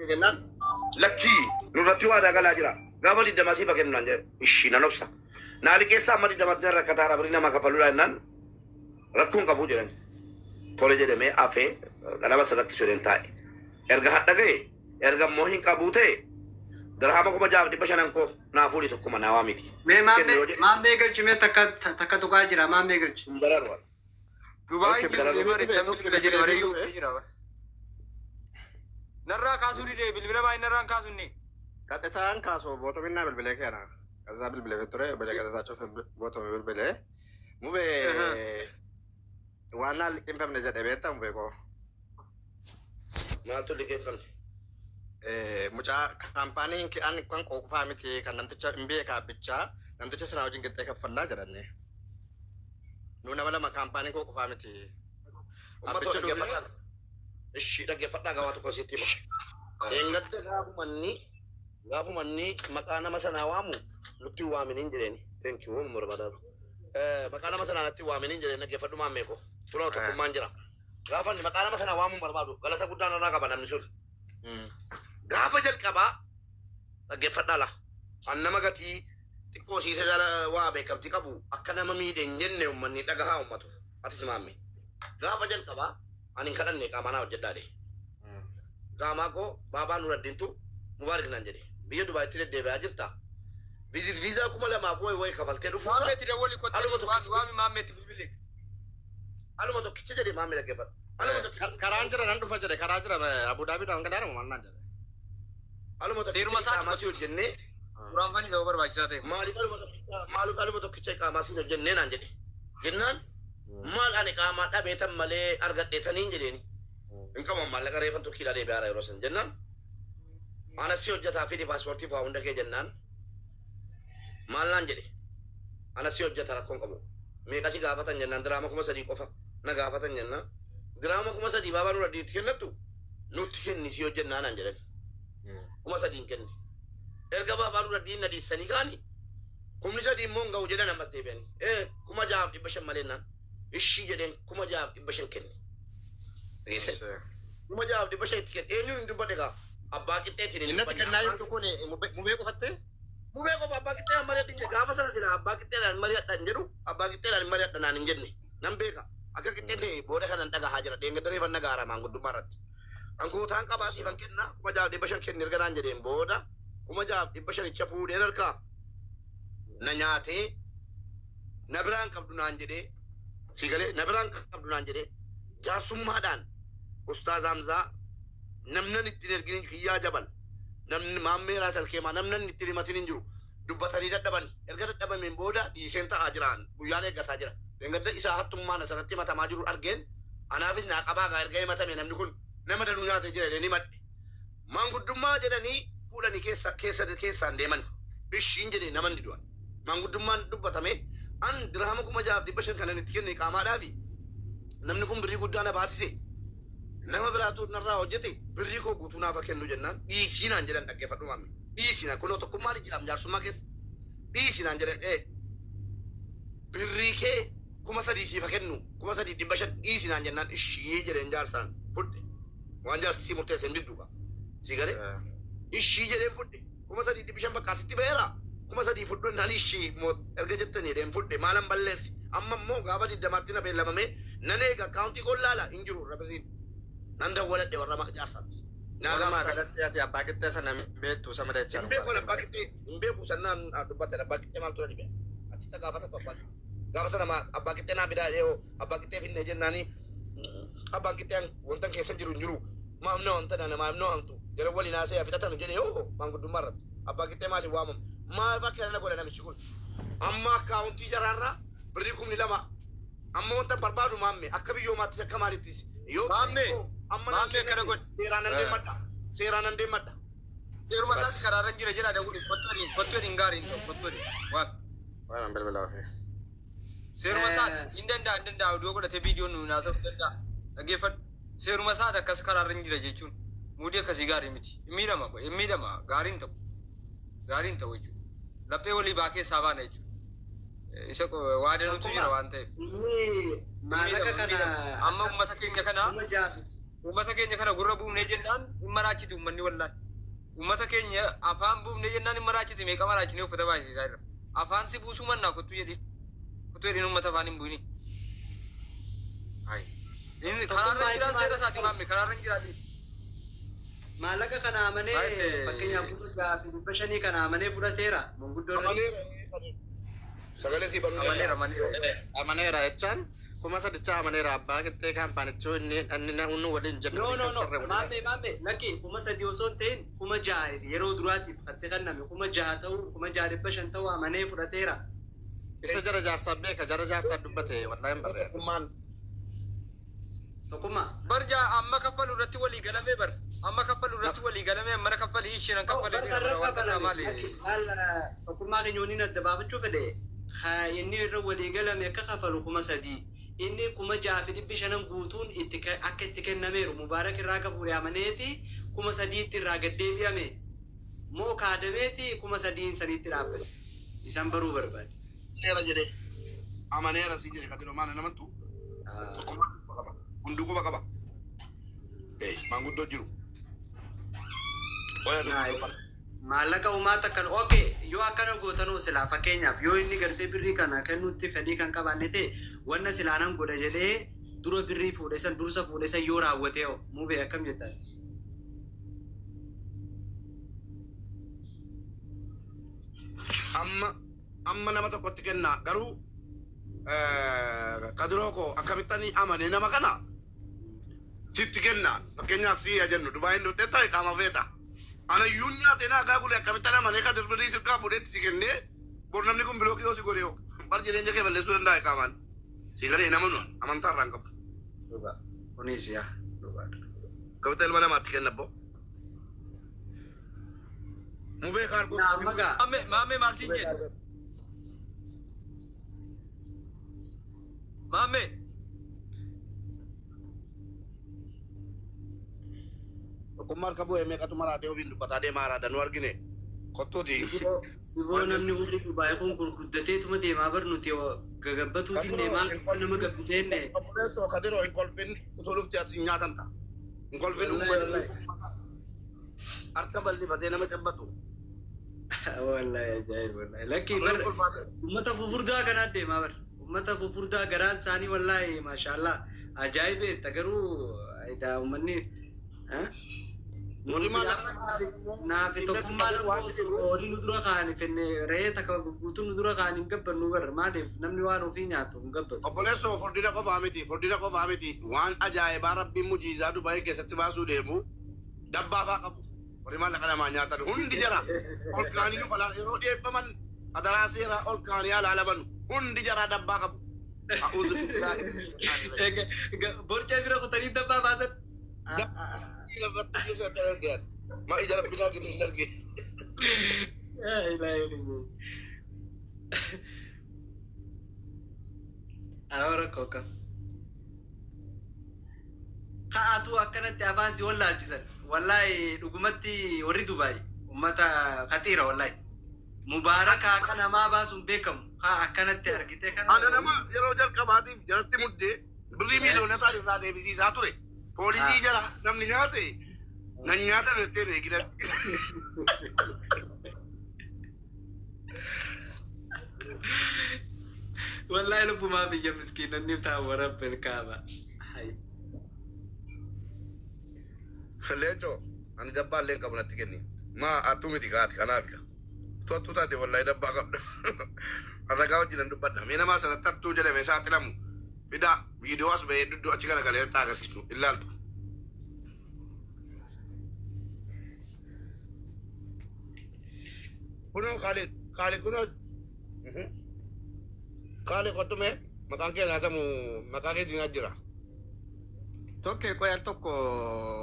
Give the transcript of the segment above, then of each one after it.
Jennaan lakkii nurratti waadaa galaa jira. Gaafa 20 siif kennu naan jedhe. Ishii nan obsa. Naa liqeessaa amma 20tti nan rakkataa birrii nama kafaluudha jennaan rakkoon qabu jedhan. Tole jedhamee afee qalama sirratti sodeen taa'e. Erga hadha ga'e erga immoo hin qabuu ta'e dirhama 6,500 koo naa fuudhi tokkuma naa waa miti. Mee Kennu maammee yoo jedhe maammee galchi, mee takka takka tuqaa jira, maammee galchi. Hin dararu. Dubaay Okay, jiru dararu. ni bari tokko jedhe malee iyyuu jira. Narraa kaasuu dide, bilbila baay'ee narraan kaasu inni. Qaxitaan kaasu bootominnaa bilbilee keena. Qaxitaa bilbilee ture, bilbilee qaxitaa cufe bootome bilbilee. Mubee waan naan liqimfamne jedhe beektaa mubee koo. Maaltu liqeeffamne? Mucaa kaampaaniin an kan qofaa miti, kan namticha hin beekaa bichaa namticha sanaa wajjin qixxee kaffallaa jedhanne. Nu nama lama, kaampaaniin koo qofaa miti. Uummatoo Abbicha dhufe. Dhaggeeffadhaa. Ishii dhaggeeffadhaa, gawaa tokko sitti hima. Eengadda gaafumanni maqaa nama sanaa waamu nutti hin waaminiin jedheeni. Thank you, waan barbaadaatu. Maqaa nama sanaa natti hin waaminiin jedheen, dhaggeeffadhu maammee koo. Kunoo tokkummaan jira. Gaafa inni maqaa nama sanaa waamuu hin barbaadu, galata guddaa narraa qaba namni sun. Gaafa jalqabaa dhaggeeffadhaa la. An nama gatii xiqqoo siisa jala waa beekamtii qabu akka nama miidhe hin jenne, uummanni dhagahaa uummatu. Atis maamme. Gaafa jalqabaa ani hin kadhanne, qaamaa naa hojjedhaa dhe. Qaamaa koo baabaa Nuraddiintu Mubaarik naan jedhe. Biyya Dubaayitti deddeebi'aa jirta. Visit visa 2000 wayi wayi kafaltee dhufuudha. Maammeetti dawwali. Aluma Kottu tokkicha. waami, waami maammeetti bilbili. Aluma tokkicha jedhe maamme, dhaggeeffadhu. Aluma tokkicha. Karaan jira, nan dhufa jedhe, karaa jira, Abuudaabiidhaan galaanuma maal naan jedhe. Aluma tokkicha Seeruma isaati. Qaamaa si hojjennee Duraan fani ta'uu barbaachisaa ta'e. Maaliif aluma tokkicha, maaliif aluma tokkicha qaamaa si hojjennee naan jedhe. Jennaan maal ani qaamaa dhabeetan malee argadheetaniin jedheeni. Hin qabu maallaqa, reefan Turkiidhaa deebi'aara yeroo san jennaan. Ana si hojjetaa, fidi paaspoortii fa'aa hunda kee jennaan. Maal naan jedhe? Ana si hojjeta, rakkoon qabu. Meeqa si gaafatan jennaan diraama 3,000 qofa na gaafatan jennaan. Diraama 3,000 baabaa nurra itti kennattu nutti kenni si hojjennaa naan jedhan. 3,000 kenne. Erga baabaa nurra diinna dhiissanii kaani 3,000 immoo hin ga'u jedhan ammas deebi'anii. 6,500 malee naan. Ishii jedheen, 6,500 kenne. Dhageesse? 6,500 itti kenne. Eenyuun hin dubbadhe gaa? Abbaa qixxeetiin hin Inni dubbanne. kennaa jirtu kun mubee qofatte? Mubee qofa, abbaa qixxee mari'adhu jedhe. Gaafa sana sila abbaa qixxeedhaan mari'adhan jedhu, abbaa qixxeedhaan mari'adha naan hin jenne. Nan beeka. Akka qixxee ta'e booda kanan dhagahaa jira. Dheengadda reefan dhagaara maanguddummaa irratti. An kootaan qabaa siifan kenna, 6,500 kenni erga naan jedheen booda 6,500icha fuudheen harkaa na nyaatee, na biraan qabdu naan jedhee, si galee, na biraan qabdu naan jedhee, jaarsummaadhaan Ustaaz Hamzaa, namnan ittiin ergin kiyyaa jabal, namni maammee raasal keemaa, namnan ittiin himatin hin jiru. Dubbatanii dadhaban. Erga dadhabameen booda dhiiseen ta'aa jiraan guyyaan eeggataa jira. Dheengadda isaa hattummaan asirratti himatamaa jiru argeen, anaafis naa qabaa gaa, erga himatame namni kun nama danuu nyaatee jira jedheen himadhe. Maanguddummaa jedhanii fuudhanii keessa keessa keessaan deeman. Ishiin jedhee naman didu'an. Maanguddummaan dubbatame, an dirhama 6,500 kanan itti kenne qaamaadhaafi namni kun birrii guddaa na baasise. Nama biraatu narraa hojjete, birrii koo guutuu naaf kennu jennaan dhiisii naan jedhan. Dhaggeeffadhu maamme. Dhiisii naan, kunoo tokkummaan jiraam jaarsummaa keessa. Dhiisii naan jedhan, birrii kee 3,000 siif haa kennu, 3,500 dhiisii naan jennaan ishii jedheen, jaarsaan fudhe. Waan jaarsi sii murteesse hin diddu gaa. Si galee? Ishii jedheen fudhe. 3,500 bakka asitti ba'eera. 3,000 fudhu naan ishii erga jettanii jedheen fudhe, maalan balleessi. Amma immoo gaafa 20tti na beellamame, nan eega, akkaawuntii koon laala, hin jiru irra birriin. Nan dawwaladhe warra jaarsaatti. Naa Walumaa gaafatan. galatti ati abbaa qixxee sana hin beektu sama dachaa. Hin beeku, abbaa qixxee hin beeku sannaan dubbatan, abbaa qixxee maaltu na dhibe. Achitti gaafatatu abbaa qixxee. Gaafa sana abbaa qixxee naa fidaa jedhee abbaa qixxee finne jennaani, abbaan qixxee wanta keessa jiru hin jiru. Maaf na wanta nana maaf na waamtu jala waliin haasa'ee fixatanu jedhe yoo maanguddummaa irratti. Abbaa qixxee maaliif waamamu? Maaf akka na godha namichi kun? Amma akkaawuntii jaraarraa birrii 2,000 amma wanta barbaadu maamme akka biyyoomaattis akka maalittis yoo Maamme, amma naan maamme akkana kenname godhi. seeraan nan deemadha. Seeraan nan deemadha. Yeruma Bas. isaatti karaarran jira jedha dawwali, kottu kottu, hin gaarii hin ta'u, kottu waan. Waan bilbilaa ofii. Seeruma isaati hin danda'a, hin danda'a, oduu godhatee viidiyoon nu haasa'uu hin danda'a. Dhaggeeffadhu. Seeruma isaati akkas karaarra hin jira jechuun muudii akkasii gaarii miti. Hin miidhama, hin miidhama, gaarii hin ta'u. Gaarii hin ta'u jechuudha. Laphee walii baa keessaa baana jechuudha. Isa waa danuutu jira waan ta'eef. Inni maallaqa Miidhama, kana miidhama. Amma uummata keenya kana 6,000 Uummata keenya kana gurra buufnee jennaan hin maraachiti uummanni wallaahi. Uummata keenya afaan buufnee jennaan hin maraachiti meeqa maraachinee uffata baay'isaa jira. Afaan si buusuu mannaa kottu jedhi. Kottu jedhin uummata afaan hin bu'ini. Inni karaarra hin jiraan seera isaati maamme karaarra hin jiraan dhiisi. Maallaqa kana amanee Baay'ee. Fakkeenyaaf 6500 kana amanee fudhateera manguddoo irratti. Amaneera. Sagalee sii banuu Amaneera danda'a. amaneera. Amaneera jechaan 3000 amaneera abbaa qixxee kaampaanichoo inni inni nu waliin jennu No, waliin no, no. kassarre waliin. Maamme, maamme, lakki 3000 osoo hin ta'in 6000 yeroo duraatiif katte kenname 6000 ta'uu 6500 ta'uu amanee fudhateera. Isa jara jaarsaa beeka jara jaarsaa dubbate wallaahi hin barre. Tokkummaan Tokkummaa. Bar jaa amma kaffalu irratti walii galame bar. Amma kaffalu irratti walii galame mana kaffalii ishiin kaffalee jira bara wanta irraa maali. Tokkummaa keenya waliin adda baafachuu fedhe inni irra walii galame akka kafalu 3000 inni 6500 guutuun itti akka itti kennameeru Mubaarak irraa akka fuudhe amaneeti 3000tti irraa gaddeebi'ame moo kaadameeti 3000n sanitti dhaabbate isaan baruu barbaade. Amaneera jedhee. Amaneera si jedhe kadiroo maana namantu. Tokkummaa quba qaba. Hunduu quba qaba. Maanguddoo jiru. Qoya dubbata. Maallaqa uumaata kan okay yoo akkana gootanuu silaa fakkeenyaaf yoo inni gartee birrii kana kennuutti fedhii kan qabaanne ta'e wanna silaa nan godha jedhee dura birrii fuudhe san dursa fuudhe san yoo raawwate hoo mubee akkam jettaati. Amma amma nama tokkotti kennaa garuu kadiroo koo akkamittan amane nama kana sitti kenna fakkeenyaaf si jennu Dubaayin dhuftee ta'e qaama feeta. Ana iyyuu nyaatee naa gaagule akkamittan amanee kadir birrii sirkaa fuudheetti si kennee bor namni kun block yoo si godhe yoo bar jireenya kee balleessuu danda'a qaamaan. Si galee nama nu amantaa irraa hin qabu. Dhugaa kunis yaa dhugaadha. Akkamitti ilma namaatti kenna abboo. Mubee kaargoo. Naa amma gaa Maamme maamme maal siin jedhe? Maamme. Tokkummaa harka bu'ee meeqatu maraatee ofiin dubbataa deemaa haaraa danuu argine. Kottuuti. Siboo namni warri Dubaay kun gurguddateetuma deemaa bar nuti gagabbatuutiin maal nama gabbiseenne. Obboleessoo kadiroo hin kolfin utuu dhufte ati hin nyaatamta. Hin kolfin uummanni harka bal'ifatee nama cabbatu. Wallahi ajaa'iba wallahi. Lakkii bar ummata fufurdaa kanaa deemaa bar. Ummata fufurdaa garaan isaanii wallahi maashaallah ajaa'ibeetta garuu edaa uummanni Warri maallaqa naafi tokkummaan horii nu dura kaa'anii fenne re'ee takka guutuu nu dura kaa'anii hin gabbannu bar maaliif namni waan ofii nyaatu hin gabbatu. Obboleessoo furdina qofaa miti furdina qofaa miti waan ajaa'ibaa rabbiin mujiizaa Dubaayii keessatti baasuu deemu dabbaa faa qabu. Warri maallaqa namaa nyaatan hundi jara ol kaanii nu falaa yeroo dhiyeeffaman adaraa seeraa ol kaanii alaalaman hundi jara dabbaa qabu. A'uuzu billaahi min shaytaani rajiim. Borca bira kutanii dabbaa baasan. Ma ija rabbinaa kennu hin argine. Awara koka. Ka'atu akkanatti afaan si wallaalchisan. Wallahi dhugumatti warri Dubaay ummata khaxiira wallahi. Mubaaraka akka namaa baasuun beekamu. Haa akkanatti argite kana. Ana nama yeroo jalqabaatiif jalatti muddee birrii miiliyoona irraa deebisiisaa ture. Poolisii jala namni nyaate nan nyaata jettee beekilatti. Wallahi lubbumaa biyya miskiinanni taa'u rabbil kaaba. Hai. Leencoo ani dabbaa illee hin qabu natti kenni. Maa attuu miti kaati kanaaf ka. Tu attuu taate wallahi dabbaa qabda. Ragaa wajjin dubbadha. Mee namaa sanatti attuu jedhame saaxilamu. Fidaa viidiyoo as bahee dudduu achi garagalee itti agarsiisu ilaaltu. Kunoo Kaalid Kaalid kunoo Kaalid kottu mee maqaan kee nyaatamu maqaa kee diinaa jira. Tokko qoy al tokko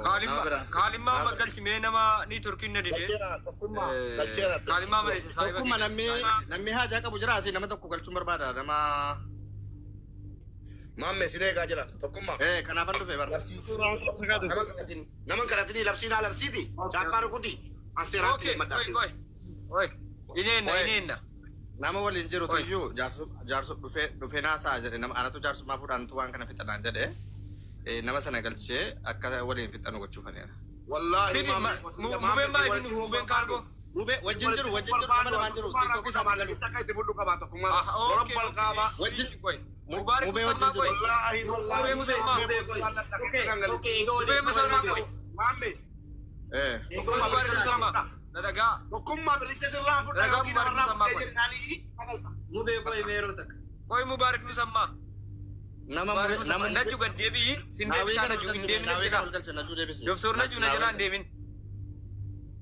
nama biraan. Kaalimmaa amma galchi mee nama niitworkiin na dide. Galcheera tokkummaa galcheera. Kaalimmaa malee saayiba Tokkummaa namni namni haajaa qabu jira asii nama tokko galchuun barbaada nama. Maamme sin eegaa jira tokkummaa. Kanaafan dhufe bara. Labsiisuu nama kadhatin nama kadhatini labsii naa labsiiti chaappaa rukuti an seeraatti Okay, maddaa. oi, oi. Oi. Ineenna, ineenna. Nama waliin jiru Oi. iyyuu jaarsu dhufee dhufee naasaa jedhe nama anatu jaarsummaa fuudhaantu waan kana fixanaan jedhe. Nama sana galchee akka waliin fixanu gochuufaneera. Wallaahi Fidi mubeen baay'ee fidi mubeen kaargoo. Mubee wajjin jiru wajjin jiru nama lamaan jiru TikTok isaa Maallaqni akka itti fudhu qabaa tokkummaa. Ah, okay. Robbal kaabaa. Wajjin- Mubaarik Mubee Musammaa wajjin jiru. qoy. Wallaahi wallaahi. Mubee Musammaa. Okay, okay, egaa Mubee waliin Musammaa qoy. Maamme. Eh. Egaa Mubaarik Musammaa. Na dhagaa. Tokkummaa biricha sirraa fudhaa Ragaa yookiin Mubaarik namarraa Musammaa fudhee qoy. jennaanii kagalta. Mubee qoy meeroo takka. Qoy Mubaarik Musammaa. Nama Mubaarik mubee nama Musammaa. Najju gad deebi'i. Sin Naawwii deebisaa kana Najju hin galche deemin naawwii jira. kana galche najuu deebisi. Doktor Najju na jalaa hin deemin.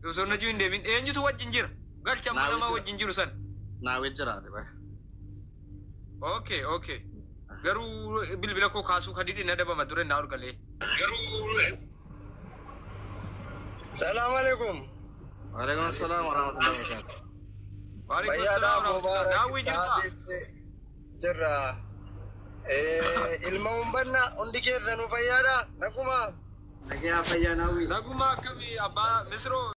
Doktor Najju hin deemin. Eenyutu wajjin jira? Galcha amma Naawwii nama jira. wajjin jiru san. Naawwii jiraate bahe. Okay, okay. Garuu bilbila koo kaasuu kadidi na dabama dure na orgalee. Garuu Salaam alaikum. Waalaikum salaam warahmatullahi wabarakatuh. Waalaikum Fayyaadhaa salaam warahmatullahi. Daawwii jirtaa? Jirra. Ilma umbannaa hundi keessanuu fayyaadhaa. Nagumaa. Nagaa fayyaa naawwii. Naguma akkamii abbaa Misiroo?